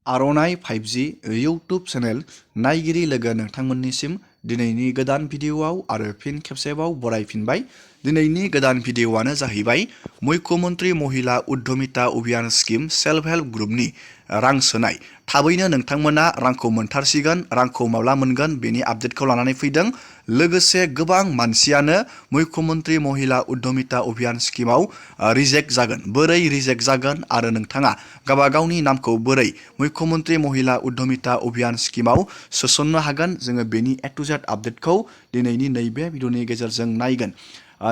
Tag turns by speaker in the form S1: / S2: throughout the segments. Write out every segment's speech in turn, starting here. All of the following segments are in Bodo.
S1: आर'नाइ 5G इउटुब चेनेल नायगिरि लोगो नोंथांमोननिसिम दिनैनि गोदान भिडिअ'आव आरो फिन खेबसेबाव बरायफिनबाय। दिनैनि गोदान भिडिअ'आनो जाहैबाय मुख्यमंत्री महिला उद्यमिता अभियान स्किम सेल्फ हेल्प ग्रुपनि रां सोनाय। थाबैनो नोंथांमोना रांखौ मोनथारसिगोन। रांखौ माब्ला मोनगोन बेनि आपडेटखौ लानानै फैदों। लोगोसे गोबां मानसियानो मुख्यमंत्री महिला उद्यमिता अभियान स्किमाव रिजेक्ट जागोन। बोरै रिजेक्ट जागोन आरो नोंथाङा गावबा गावनि नामखौ बोरै मुख्यमंत्री महिला उद्यमिता अभियान स्किमाव सोसननो हागोन, जोङो बेनि ए टु जेड आपडेटखौ दिनैनि नैबे भिडिअनि गेजेरजों नायगोन।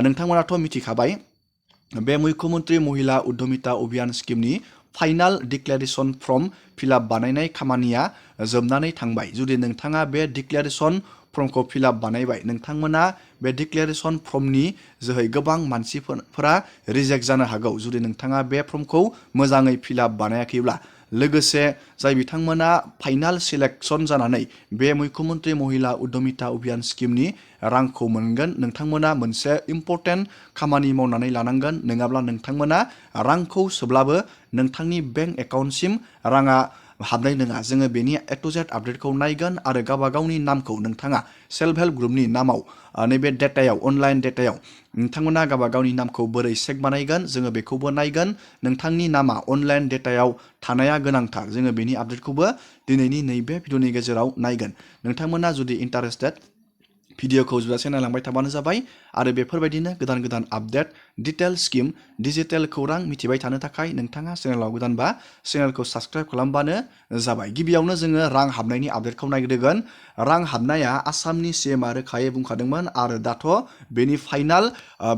S1: नोंथांमोनाथ' मिथिखाबाय बे मुख्यमंत्री महिला उद्यमिता अभियान स्किमनि फाइनाल डिक्लेरेशन फर्म फिलआप बानायनाय खामानिया जोबनानै थांबाय। जुदि नोंथाङा बे डिक्लेरेशन फर्मखौ फिलआप बानायबाय, नोंथांमोना बे डिक्लेरेशन फर्मनि जोहै गोबां मानसिफोरा रिजेक्ट जानो हागौ जुदि नोंथाङा बे फर्मखौ मोजाङै फिलआप बानायाखैब्ला। लोगोसे जाय बिथांमोना फाइनाल सिलेक्शन जानानै बे मुख्यमंत्री महिला उद्यमिता अभियान स्किमनि रांखौ मोनगोन, नोंथांमोना मोनसे इम्परटेन्ट खामानि मावनानै लानांगोन। नङाब्ला नोंथांमोना रांखौ सोब्लाबो नोंथांनि बेंक एकाउन्टसिम राङा हाबनाय नङा। जोङो बेनि ए टु जेड आपडेटखौ नायगोन आरो गावबा गावनि नामखौ नोंथाङा सेल्फ हेल्प ग्रुपनि नामाव नैबे डेटायाव अनलाइन डेटायाव नोंथांमोना गावबा गावनि नामखौ बोरै चेक बानायगोन जोङो बेखौबो नायगोन। नोंथांनि नामा अनलाइन डेटायाव थानाया गोनांथार। जोङो बेनि आपडेटखौबो दिनैनि नैबे भिडिअनि गेजेराव नायगोन। नोंथांमोना जुदि इन्टारेस्टेड भिडिअखौ जोबजासे नायलांबाय थाबानो जाबाय आरो बेफोरबायदिनो गोदान गोदान आपडेट डिटेल स्किम डिजिटेल खौरां मिथिबाय थानो थाखाय नोंथाङा चेनेलाव गोदानबा चेनेलखौ साबस्क्राइब खालामबानो जाबाय। गिबियावनो जोङो रां हाबनायनि आपडेटखौ नायग्रोगोन। रां हाबनाया आसामनि सिएमआ रोखायै बुंखादोंमोन आरो दाथ' बेनि फाइनाल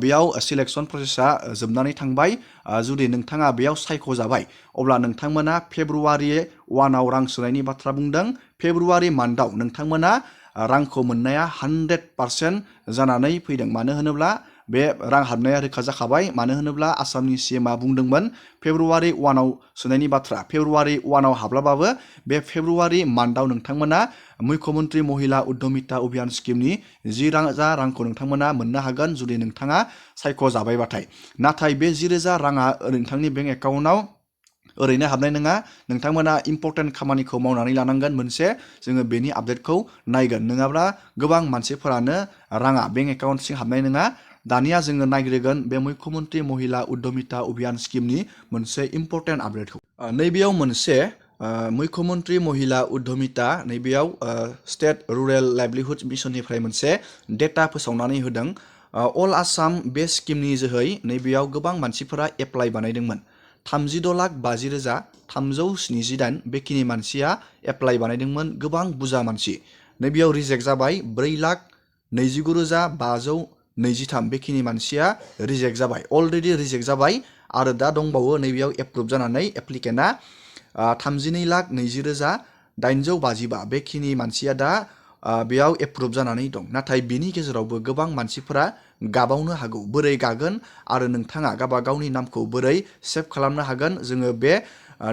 S1: बेयाव सिलेक्शन प्रसेसा जोबनानै थांबाय। जुदि नोंथाङा बेयाव सायख'जाबाय अब्ला नोंथांमोना फेब्रुवारि 1आव रां सोनायनि बाथ्रा बुंदों। फेब्रुवारि मान्थआव नोंथांमोना रांखौ मोननाया 100% जानानै फैदों। मानो होनोब्ला बे रां हाबनाया रोखा जाखाबाय। मानो होनोब्ला आसामनि सिएमआ बुंदोंमोन फेब्रुवारि 1आव सोनायनि बाथ्रा। फेब्रुवारि 1आव हाबलाबाबो बे फेब्रुवारि मान्थआव नोंथांमोना मुख्यमंत्री महिला उद्यमिता अभियान स्किमनि 10,000 रांखौ नोंथांमोना मोननो हागोन जुदि नोंथाङा सायख'जाबायबाथाय। नाथाय बे 10,000 राङा नोंथांनि बेंक एकाउन्टआव ओरैनो हाबनाय नङा। नोंथांमोना इम्परटेन्ट खामानिखौ मावनानै लानांगोन मोनसे। जोङो बेनि आपडेटखौ नायगोन। नङाब्ला गोबां मानसिफोरानो राङा बेंक एकाउन्टसिम हाबनाय नङा। दानिया जोङो नायग्रोगोन बे मुख्यमंत्री महिला उद्यमिता अभियान स्किमनि मोनसे इम्परटेन्ट आपडेटखौ। नैबेयाव मोनसे मुख्यमंत्री महिला उद्यमिता नैबेयाव स्टेट रुरेल लाइभलिहुड मिशननिफ्राय मोनसे डेटा फोसावनानै होदों। अल आसाम बे स्किमनि जोहै नैबेयाव गोबां मानसिफोरा एप्लाइ बानायदोंमोन। 32,50,378 बेखिनि मानसिया एप्लाइ बानायदोंमोन। गोबां बुरजा मानसि। नैबेयाव रिजेक्ट जाबाय 4,29,523 बेखिनि मानसिया रिजेक्ट जाबाय। अलरेडि रिजेक्ट जाबाय आरो दा दंबावो नैबेयाव एप्रुभ जानानै एप्लिकेन्टआ 32,20,855 बेखिनि मानसिया दा बेयाव एप्रुभ जानानै दं। नाथाय बेनि गेजेरावबो गोबां मानसिफोरा गाबावनो हागौ। बोरै गागोन आरो नोंथाङा गावबा गावनि नामखौ बोरै सेभ खालामनो हागोन जोङो बे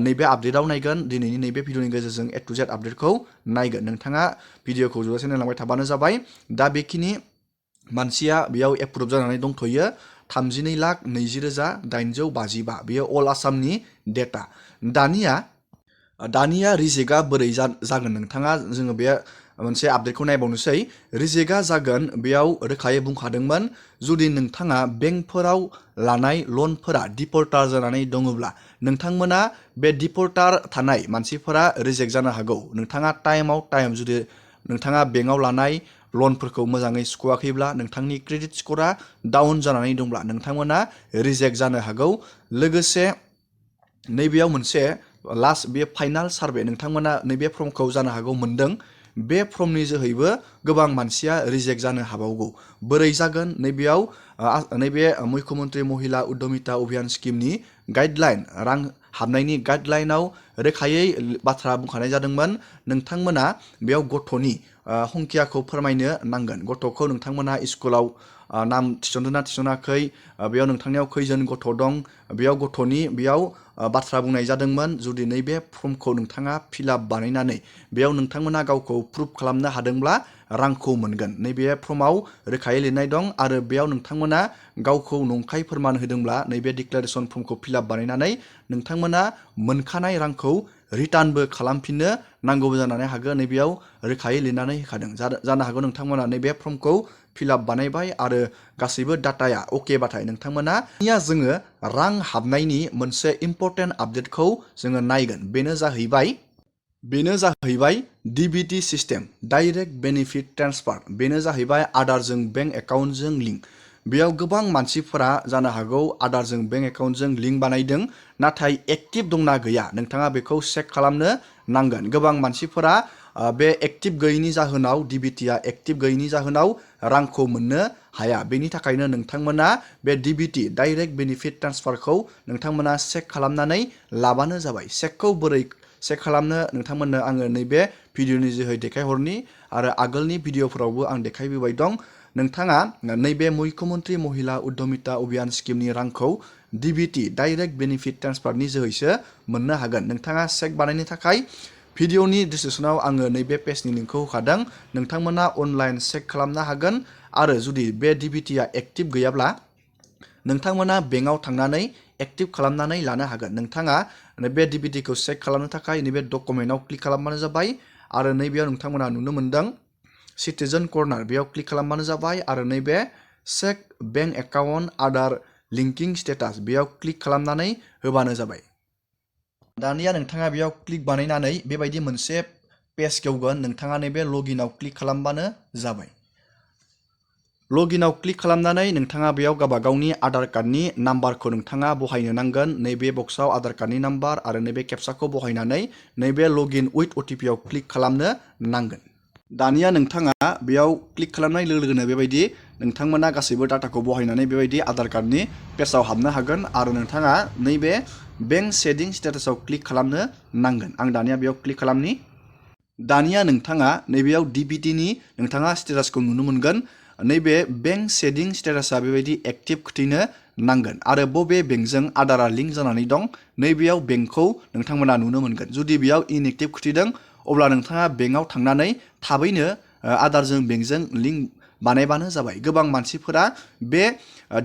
S1: नैबे आपडेटआव नायगोन। दिनैनि नैबे भिडिअनि गेजेरजों ए टु जेड आपडेटखौ नायगोन। नोंथाङा भिडिअखौ जोबजासे नायलांबाय थाबानो जाबाय। दा बेखिनि मानसिया बेयाव एप्रुभ जानानै दंथ'यो 32,20,855 बेयो अल आसामनि डेटा। दानिया रिजेक्टआ बोरै जागोन नोंथाङा जोङो बे मोनसे आपडेटखौ नायबावनोसै। रिजेक्टआ जागोन बेयाव रोखायै बुंखादोंमोन जुदि नोंथाङा बेंकफोराव लानाय लनफोरा डिफल्टार जानानै दङब्ला नोंथांमोना बे डिफल्टार थानाय मानसिफोरा रिजेक्ट जानो हागौ। नोंथाङा टाइम जुदि नोंथाङा बेंकआव लानाय लनफोरखौ मोजाङै सुख'वाखैब्ला नोंथांनि क्रेडिट स्क'रा डाउन जानानै दंब्ला नोंथांमोना रिजेक्ट जानो हागौ। लोगोसे नैबेयाव मोनसे लास्ट बे फाइनाल सार्भे नोंथांमोना नैबे फर्मखौ जानो हागौ मोनदों। बे फर्मनि जोहैबो गोबां मानसिया रिजेक्ट जानो हाबावगौ। बोरै जागोन नैबेयाव नैबे मुख्यमंत्री महिला उद्यमिता अभियान स्किमनि गाइडलाइन रां हाबनायनि गाइडलाइनाव रोखायै बाथ्रा बुंखानाय जादोंमोन। नोंथांमोना बेयाव गथ'नि संखियाखौ फोरमायनो नांगोन। गथ'खौ नोंथांमोना स्कुलाव नाम थिसनदों ना थिसनाखै, बेयाव नोंथांनियाव खैजोन गथ' दं, बेयाव गथ'नि बेयाव बाथ्रा बुंनाय जादोंमोन। जुदि नैबे फर्मखौ नोंथाङा फिलआप बानायनानै बेयाव नोंथांमोना गावखौ प्रुभ खालामनो हादोंब्ला रांखौ मोनगोन। नैबे फर्माव रोखायै लिरनाय दं आरो बेयाव नोंथांमोना गावखौ नंखाय फोरमान होदोंब्ला नैबे डिक्लेरेशन फर्मखौ फिलआप बानायनानै नोंथांमोना मोनखानाय रांखौ रिटार्नबो खालामफिननो नांगौबो जानानै हागौ नैबेयाव रोखायै लिरनानै होखादों। जानो हागौ नोंथांमोना नैबे फर्मखौ फिलआप बानायबाय आरो गासैबो डाटाया अकेबाथाय नोंथांमोना जोङो रां हाबनायनि मोनसे इम्परटेन्ट आपडेटखौ जोङो नायगोन। बेनो जाहैबाय DBT system, direct benefit transfer. बेनो जाहैबाय आदारजों बेंक एकाउन्टजों लिंक। बेयाव गोबां मानसिफोरा जानो हागौ आदारजों बेंक एकाउन्टजों लिंक बानायदों, नाथाय एक्टिभ दंना गैया नोंथाङा बेखौ चेक खालामनो नांगोन। गोबां मानसिफोरा बे एक्टिभ गैयैनि जाहोनाव DBTआ एक्टिभ गैयैनि जाहोनाव रांखौ मोननो हाया। बेनि थाखायनो नोंथांमोना बे DBT डाइरेक्ट बेनिफिट ट्रेन्सफारखौ नोंथांमोना चेक खालामनानै लाबानो जाबाय। चेकखौ बोरै चेक खालामनो नोंथांमोननो आङो नैबे भिडिअनि जोहै देखायहरनि आरो आगोलनि भिडिअफोरावबो आं देखायबोबाय दं। नोंथाङा नैबे मुख्यमन्त्रि महिला उद्यमिता अभियान स्किमनि रांखौ DBT डाइरेक्ट बेनिफिट ट्रेन्सफारनि जोहैसो मोननो हागोन। नोंथाङा चेक बानायनो थाखाय भिडिअनि डिसक्रिपसनाव आङो नैबे पेजनि लिंकखौ होखादों। नोंथांमोना अनलाइन चेक खालामनो हागोन आरो जुदि बे DBTआ एक्टिभ गैयाब्ला नोंथांमोना बेंकआव थांनानै एक्टिभ खालामनानै लानो हागोन। नोंथाङा बे DBTखौ चेक खालामनो थाखाय नैबे डकुमेन्टआव क्लिक खालामबानो जाबाय आरो नैबेयाव नोंथांमोना नुनो मोन्दों सिटिजेन कर्नार, बेयाव क्लिक खालामबानो जाबाय आरो नैबे चेक बेंक एकाउन्ट आदार लिंकिं स्टेटास बेयाव क्लिक खालामनानै होबानो जाबाय। दानिया नोंथाङा बेयाव क्लिक बानायनानै बेबायदि मोनसे पेज खेवगोन। नोंथाङा नैबे लगिनआव क्लिक खालामबानो जाबाय। लगिनआव क्लिक खालामनानै नोंथाङा बेयाव गावबा गावनि आधार कार्डनि नाम्बारखौ नोंथाङा बहायनो नांगोन। नैबे बक्सआव आधार कार्डनि नाम्बार आरो नैबे केपसाखौ बहायनानै नैबे लगइन उइथ OTP आव क्लिक खालामनो नांगोन। दानिया नोंथाङा बेयाव क्लिक खालामनाय लोगो लोगोनो बेबायदि नोंथांमोना गासैबो डाटाखौ बहायनानै बेबायदि आधार कार्डनि पेजाव हाबनो हागोन आरो नोंथाङा नैबे बेंक सेटिं स्टेटासाव क्लिक खालामनो नांगोन। आं दानिया बेयाव क्लिक खालामनि। दानिया नोंथाङा नैबेयाव DBTनि नोंथाङा स्टेटासखौ नुनो मोनगोन। नैबे बेंक सेटिं स्टेटासा बेबायदि एक्टिभ खिथिनो नांगोन आरो बबे बेंकजों आधारा लिंक जानानै दं नैबेयाव बेंकखौ नोंथांमोना नुनो मोनगोन। जुदि बेयाव इनएक्टिभ खिथिदों अब्ला नोंथाङा बेंकआव थांनानै थाबैनो आधारजों बेंकजों लिंक बानायबानो जाबाय। गोबां मानसिफोरा बे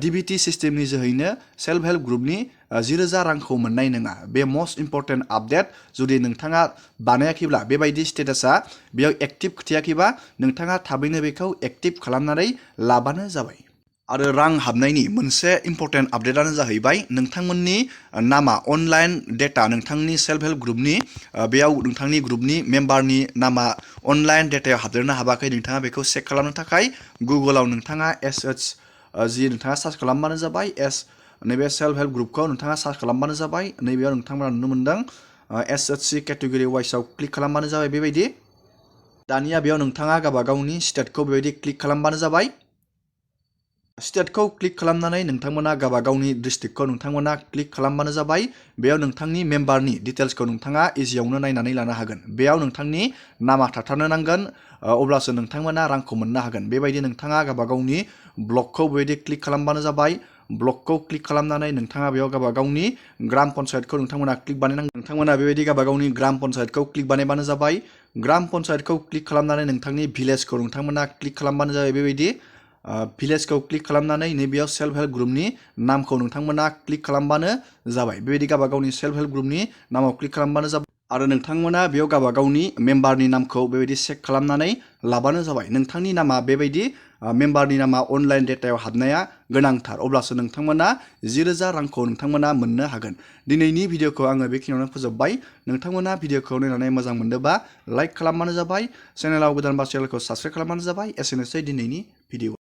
S1: DBT सिस्टेमनि जोहैनो सेल्फ हेल्प ग्रुपनि 1000 रांखौ मोननाय नङा। बे मस्ट इम्परटेन्ट आपडेट। जुदि नोंथाङा बानायाखैब्ला बेबायदि स्टेटासा बेयाव एक्टिभ खिथियाखैबा नोंथाङा थाबैनो बेखौ एक्टिभ खालामनानै लाबानो जाबाय। आरो रां हाबनायनि मोनसे इम्परटेन्ट आपडेटानो जाहैबाय नोंथांमोननि नामा अनलाइन डेटा नोंथांनि सेल्फ हेल्प ग्रुपनि बेयाव नोंथांनि ग्रुपनि मेम्बारनि नामा अनलाइन डेटायाव हाबदेरनो हाबाखै। नोंथाङा बेखौ चेक खालामनो थाखाय गुगोलाव नोंथाङा जि नोंथाङा सार्च खालामबानो जाबाय। नैबे सेल्फ हेल्प ग्रुपखौ नोंथाङा सार्च खालामबानो जाबाय। नैबेयाव नोंथांमोना नुनो मोन्दों SHC केटेगरि वाइसआव क्लिक खालामबानो जाबाय। बेबायदि दानिया बेयाव नोंथाङा गावबा गावनि स्टेटखौ बेबायदि क्लिक खालामबानो जाबाय। स्टेटखौ क्लिक खालामनानै नोंथांमोना गावबा गावनि डिस्ट्रिक्टखौ नोंथांमोना क्लिक खालामबानो जाबाय। बेयाव नोंथांनि मेम्बारनि डिटेल्सखौ नोंथाङा इजियावनो नायनानै लानो हागोन। बेयाव नोंथांनि नामा थाथारनो नांगोन अब्लासो नोंथांमोना रांखौ मोननो हागोन। बेबायदि नोंथाङा गावबा गावनि ब्लकखौ बेबायदि क्लिक खालामबानो जाबाय। ब्लकखौ क्लिक खालामनानै नोंथाङा बेयाव गावबा गावनि ग्राम पन्सायतखौ नोंथांमोना क्लिक बानायनांगोन। नोंथांमोना बेबायदि गावबा गावनि ग्राम पन्सायतखौ क्लिक बानायबानो जाबाय। ग्राम पन्सायतखौ क्लिक खालामनानै नोंथांनि भिलेजखौ नोंथांमोना क्लिक खालामबानो जाबाय। बेबायदि भिलेजखौ क्लिक खालामनानै नैबेयाव सेल्फ हेल्प ग्रुपनि नामखौ नोंथांमोना क्लिक खालामबानो जाबाय। बेबायदि गावबा गावनि सेल्फ हेल्प ग्रुपनि नामाव क्लिक खालामबानो जाबाय आरो नोंथांमोना बेयाव गावबा गावनि मेम्बारनि नामखौ बेबायदि चेक खालामनानै लाबानो जाबाय। नोंथांनि नामा बेबायदि मेम्बारनि नामा अनलाइन डेटायाव हाबनाया गोनांथार अब्लासो नोंथांमोना 1000 रांखौ नोंथांमोना मोननो हागोन। दिनैनि भिडिअखौ आङो बेखिनियावनो फोजोबबाय। नोंथांमोना भिडिअखौ नायनानै मोजां मोनदोंबा लाइक खालामबानो जाबाय। चेनेलाव गोदानबा चेनेलखौ साबस्क्राइब खालामबानो जाबाय। एसेनोसै दिनैनि भिडिअ।